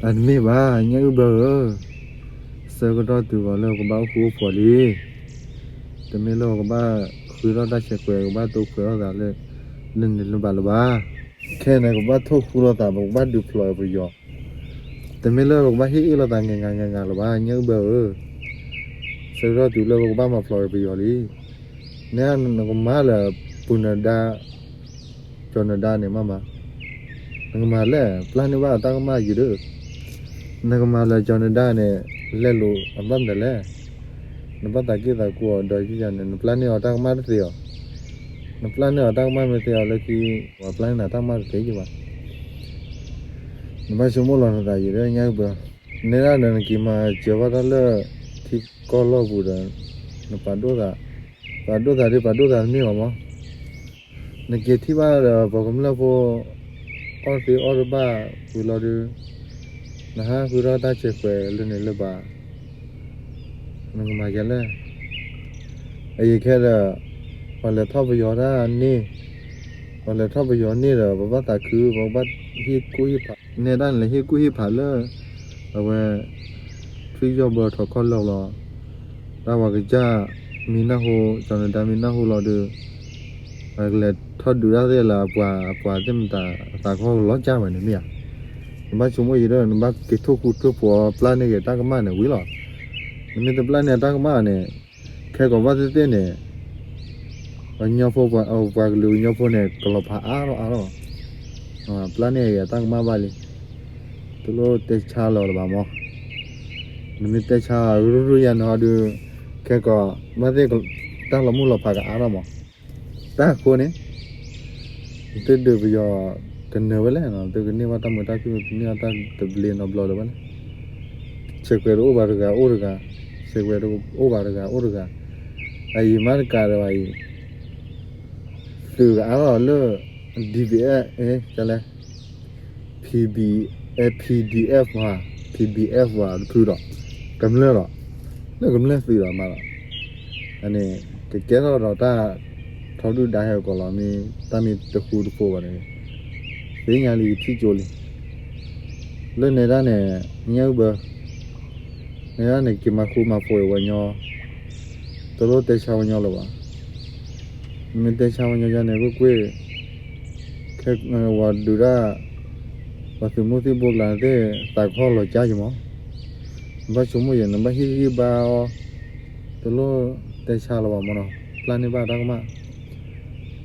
အတမ့ၢ်ဘၣ် ညၣ်အုၣ်ဘၢဧၢ, ဆၢကတီၢ်တုၤဃီၤလၢကဘၣ်အိၣ်ဃူအိၣ်ဖိးလံ. တမ့ၢ်လၢကဘၣ်ဃုထီၣ်တၢ်ဆဲးကွဲး ကဘၣ်တိခွဲးထီၣ်သးလၢ လၢန့ၣ်လၢဘၣ်လၢၤဘၣ်. ခဲန့ၣ် ကဘၣ်ထိၣ်ဃူလိာ်သး ပကဘၣ်ဒုးဖျိးပယီၤ, တမ့ၢ်လၢပကဘၣ်ဟ့ၣ်အ့ၣ်လိာ်သး ငဲၤငါငဲၤငါလၢၤဘၣ် ညၣ်အုၣ်ဘၢဧၢ. ဆၢကတီၢ်တုၤလၢပကဘၣ်မၤဖျိးပယီၤလံ. နနကမၤလၢ ပူၤနဒါ ကၠီၤနဒါန့ၣ်မးမး, နကမၤလဲၣ် ပျၢ်န့ၢ်ဘၣ်အတၢ်ကမၣ်ယံၤဒီး, နကမၤလၢကၠီၤနဒါန့ၣ် လဲၤလိာ်အဘၣ်မတၤလဲၣ်. နဘၣ်သးက့ၢ်သးကူအီၤဒီးယံၤယၤန့ၣ် နပျၢ်န့ၢ်အီၤတၢ်ကမၣ်တသ့အီၤ, နပျၢ်န့ၢ်အီၤတၢ်ကမၣ်မ့ၢ်သ့အီၤလၢခံ ပှၤပျၢ်န့ၢ်နၤတၢ်ကမၣ်တသ့ယံၤဘၣ်. နဘၣ်ဆိကမိၣ်လီၤနသးယံၤဒီး ညၣ်အုၣ်ဘၢ, နဲဒၣ်ဒီးနက့ၤမၤစၢၤဘၣ်တၢ်လၢ ထံကီၢ်လီၢ်ပူၤဒီး နပာ်ဒိၣ်သး, ပာ်ဒိၣ်သးဒ်ပာ်ဒိၣ်သးတမ့ၢ်ဘၣ်မး. နက့ၤထံၣ်ဘၣ်ဒီးပှၤကမျၢၢ်ဖိ အီၣ်သ့အီၣ်တဘၣ်ဝံၤလီၤဒုး, နဟးဃုထီၣ်တၢ်ဆဲးကွဲးလၢန့ၣ်လၢဘၣ်, နကမၤယၤလဲၣ်. အအံၤခဲဒီး ပှၤလဲၤထီၣ်ပယီၤတၢ်န့ၢ်, ပှၤလဲၤထီၣ်ပယီၤန့ၢ်ဒီး ပဘၣ်သးခု ပဘၣ်ဟ့ၣ်ကူၣ်ဟ့ၣ်ဖး, နဲဒၣ်န့ၣ်လဲၤဟ့ၣ်ကူၣ်ဟ့ၣ်ဖးလၢ အဝဲ ထွံၣ်ယီၢ်ဘၢထီၣ်ခီၣ်လီၢ်လီၤ. တၢ်ပှၤကစၢ်မံၤနၢ်ဟူ, ကၠီၤနဒါမံၤနၢ်ဟူလီၤဒီး အကလဲၤထီၣ်ဒုးတၢ်သ့ၣ်လၢအပှၤ, အပှၤသ့ၣ်မတၤ အသးကဟီၣ်လီၤကၢ်ဝဲန့ၣ်မ့ၢ်ဧါ. နဘၣ်ဆိကမိၣ်ယံၤဒီး နဘၣ်က့ၤထိၣ်ဃူထိၣ်ဖိးပျၢ်န့ၢ်က့ၤတၢ်ကမၣ်န့ၣ်ဝံၤလီၤ. နမ့ၢ်တပျၢ်န့ၢ်တၢ်ကမၣ်န့ၣ် ခဲကိးဘၣ်သ့ၣ်သ့ၣ်န့ၣ် ပှၤကညီဖိ, ပှၤကလုာ်ကညီဖိန့ၣ် ကလီၤဖးအါထီၣ်အါထီၣ်, ပျၢ်န့ၢ်အတၢ်ကမၣ်ဘၣ်လံ. တလိၣ်တဲဆါလီၤလၢၤဘၣ်မး, နမ့ၢ်တဲဆါရူရူယၤန့ၣ်ဟီဒီး ခဲကိးဘၣ်သ့ၣ် တၢ်လီၤမုၢ်လီၤဖးကအါထီၣ်မး. တၢ်အဃိန့ၣ် သုဒုးပယီၤကနၢၤဝဲလဲၣ်, သုကန့ၢ်ဘၣ်တၢ်မုာ်တၢ်ခုၣ် ကန့ၢ်ဘၣ်တၢ်တဘျ့နီတဘျီလၢၤဘၣ်လဲၣ်. ဆဲးကွဲးတအိၣ်ဘၣ်တဂၤအိၣ်တဂၤ, ဆဲးကွဲးတအိၣ်ဘၣ်တဂၤအိၣ်တဂၤ, အအံၤမ့ၢ်တကးဒံးဘၣ်အံၤ သုးကအါထီၣ်လၢ DBS လဲၣ် PB, PDF မး, PDF ဝဲတဖုဒီး ကမျၢၢ်ဒီး လၢကမျၢၢ်သုးဒီးမးဒီး အန့ၣ် ကကဲထီၣ်ဒီးတၢ်ထီဒုၣ်ဒါဟဲကီးလီၤ. မ့ၢ်တၢ်မ့ၢ်တဃူတဖိးဘၣ်န့ၣ် သ့ၣ်ညါလံ ယထံၣ်ကၠိလံ. လၢနဲဒၣ်န့ၣ် ညၣ်အုၣ်ဘၢ နဲဒၣ်န့ၣ် က့ၤမၤဃူမၤဖိးအံၤဝဲညီ တလိၣ်တဲဆါဝဲညီလၢၤဘၣ်. မ့ၢ်တဲဆါဝဲညီယါန့ၣ် ကွ့ၢ်ကွ့ၢ် ခဲဝဲဒုးဒၣ် ပှၤသုးမုၢ်သံၣ်ဘိကျါသ့ၣ် သးကဟီၣ်လီၤကၢ်ယံၤမး. နဘၣ်ဆိကမိၣ်ယဲၢ် နဘၣ်ဟ့ၣ်ဂံၢ်ဘါအီၤ တလိၣ်တဲဆါလၢၤဘၣ်မးနီၤ ပျၢ်န့ၢ်ဘၣ်တၢ်ကမၣ်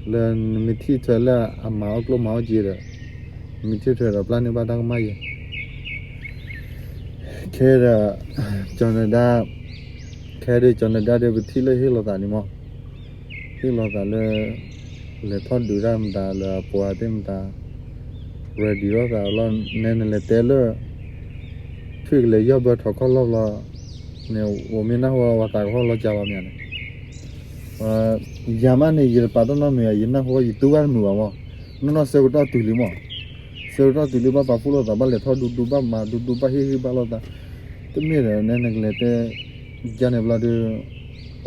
လၢနမ့ၢ်ထံၣ်ထွဲလၢအမၤအီၣ်ကျိၣ်မၤအီၣ်စ့ဒီး နမ့ၢ်ထံၣ်ထွဲဒီးပျၢ်န့ၢ်ဘၣ်တၢ်ကမၣ်ယဲၢ် ခဲဒီး ကၠီၤနဒါ ခဲဒီးကၠီၤနဒါဒီး ပထံၣ်လၢဟ့ၣ်လီၤသးန့ၣ်မး ဟ့ၣ်လီၤသးလၢ လဲၤထီၣ်ဒုးတၢ်မတၤလၢအပှၤသ့ၣ်မတၤ ready ထီၣ်သးလီၤ နဲနလဲၤတဲလၢ ထွံၣ်ကလဲၤယီၢ်ဘၢထီၣ်ခီၣ်လီၢ်လီၤ န့ၣ် အိၣ်မ့ၢ်နၢ်ဟူဝဲသးကဟီၣ်လီၤကၢ်ဘၣ်မ့ၢ်န့ၣ် ယၤမးန့ၣ် ယတပာ်တၢ်နီတမံၤဘၣ် ယနၢ်ဟူဝဲယတူၢ်ဘၣ်တမုာ်ဘၣ်မး နီၢ်နီၢ်ဆၢကတီၢ်တုၤလံမး ဆၢကတီၢ်တုၤလံ ဘၣ်ပာ်ဖှိၣ်လိာ်သး ဘၣ်လဲၤထီၣ်ဒူဒူ ဘၣ်မၤဒူဒူ ဘၣ်ဟ့ၣ်ဂံၢ်ဘါလိာ်သး တမ့ၢ်ဒီး နဲနကလဲၤတဲ ကန့ၣ်ဘျီဒီး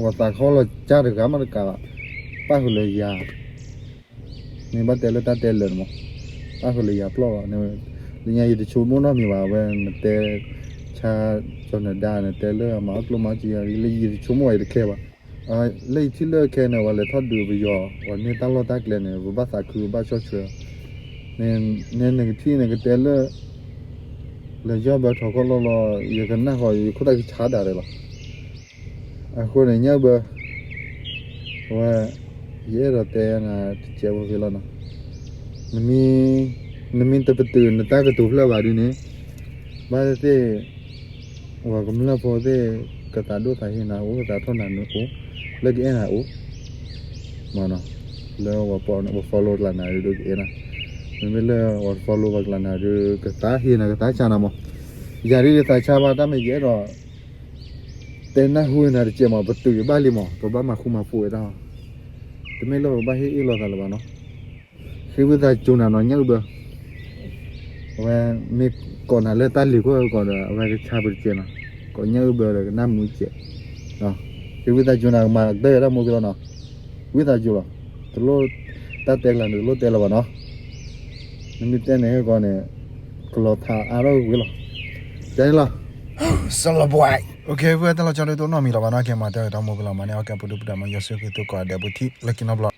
ဝဲသးကဟီၣ်လီၤကၢ်တဂၤမးတကးဘၣ် ပၣ်ဃုာ်လၢယၤ မ့ၢ်ဘၣ်တဲလၢတၢ်တဲလၢာ်န့ၣ်မး ပၣ်ဃုာ်လၢယၤပျီၢ်လီၤ လၢညါယတဆိကမိၣ်နီတမံၤဘၣ် အဝဲနတဲ ဆါ ကၠီၤနဒါ နတဲလၢအမၤအီၣ်ကျိၣ်မၤအီၣ်စ့ လၢယတဆိကမိၣ်ဘၣ် ယတခဲဘၣ် လၢယထံၣ်လၢခဲန့ၣ် ပှၤလဲၤထီၣ်ဒုးပယီၤ ပှၤန့ၢ်တၢ်လီၢ်တၢ်ကျဲန့ၣ် ပဘၣ်သးခု ပဘၣ်ဆီၣ်ထွဲ နဲနကထံၣ်နကတဲလၢ လဲၤယီၢ်ဘၢထီၣ်ခီၣ်လီၢ်လီၤ ယကနၣ်ဃီၤ ယခိၣ်သၣ်ကဆါဒၣ်ရဲၣ်လီၤ အဃိန့ၣ် ညၣ်အုၣ်ဘၢ အဝဲ ယအဲၣ်ဒိးတဲနၤတစဲးဖိသ့လီၤနီၤ နမ့ၢ်တပတုာ်နတၢ်ကတိၤဖျၢၣ်ဘၣ်ဒ်န့ၣ် ဘၣ်သ့ၣ်သ့ၣ် ပှၤကမျၢၢ်ဖိသ့ၣ် ကသးဒိၣ်သးဟ့နၤအိၣ် ကသးထီၣ်နၤအိၣ် လၢကအဲၣ်နၤအိၣ် မနီၤ လၢပှၤ follow ကျါနၤဒုးကအဲၣ်နၤ မ့မ့ၢ်လၢပှၤ follow ပှၤကျါနၤဒုး ကသးဟ့နၤ ကသးဆါနၤမး ယၤဒ်ယသးဆါဘၣ် တၢ်မ့ၢ်ယအဲၣ်ဒိး တဲနၢ်ဟူနၤတစဲးမး ပတုာ်ယဘၣ်လံမး ပဘၣ်မၤဃူမၤဖိးဝဲဒၣ် တမ့ၢ်လၢပဘၣ်ဟ့ၣ်အ့ၣ်လိာ်သးလၢၤဘၣ်နီၤ ဃ့ဝံသးစူၤနၤနီၤ ညၣ်အုၣ်ဘၢ အဝဲမ့ၢ်ကိးနၤလၢတၢ်လံၤခိၣ်ကီးဒီး အဝဲကဆါပတစဲးနီၤ ကိးညၣ်အုၣ်ဘၢဒီးကနၣ်မူစဲး ဃ့ဝံသးစူၤနၤ ကမၤတၢ်ဂ့ၤတၢ်မူက့ၤလီၤနီၤ ဝံသးစူၤလီၤ တလိၣ် တၢ်တဲကျါန့ၣ် တလိၣ်တဲလၢၤဘၣ်နီၤ နမ့ၢ်တဲန့ၣ်ဟဲဂီၤန့ၣ် ကလီၤထးအါထီၣ်ဝံၤလီၤ. ကန့ၣ်လီၤ. စလဘွဲၣ်. အိၣ်ခ့ ဝဲတၢ်လီၤဆီဒ်သိးနီတမံၤလီၤဘၣ်နီၣ်, ကဲမၤတၢ်ဂ့ၤတၢ်မိၢ်ပလီၢ်မၤန့ၢ်အီၣ်ကဲပူၤဒုၣ်ပူၤဒါ မၤယွၤဆိၣ်ဂ့ၤသုကိးဂၤဒဲး ဘူးထံၣ်လၢခံနီတဘျီ.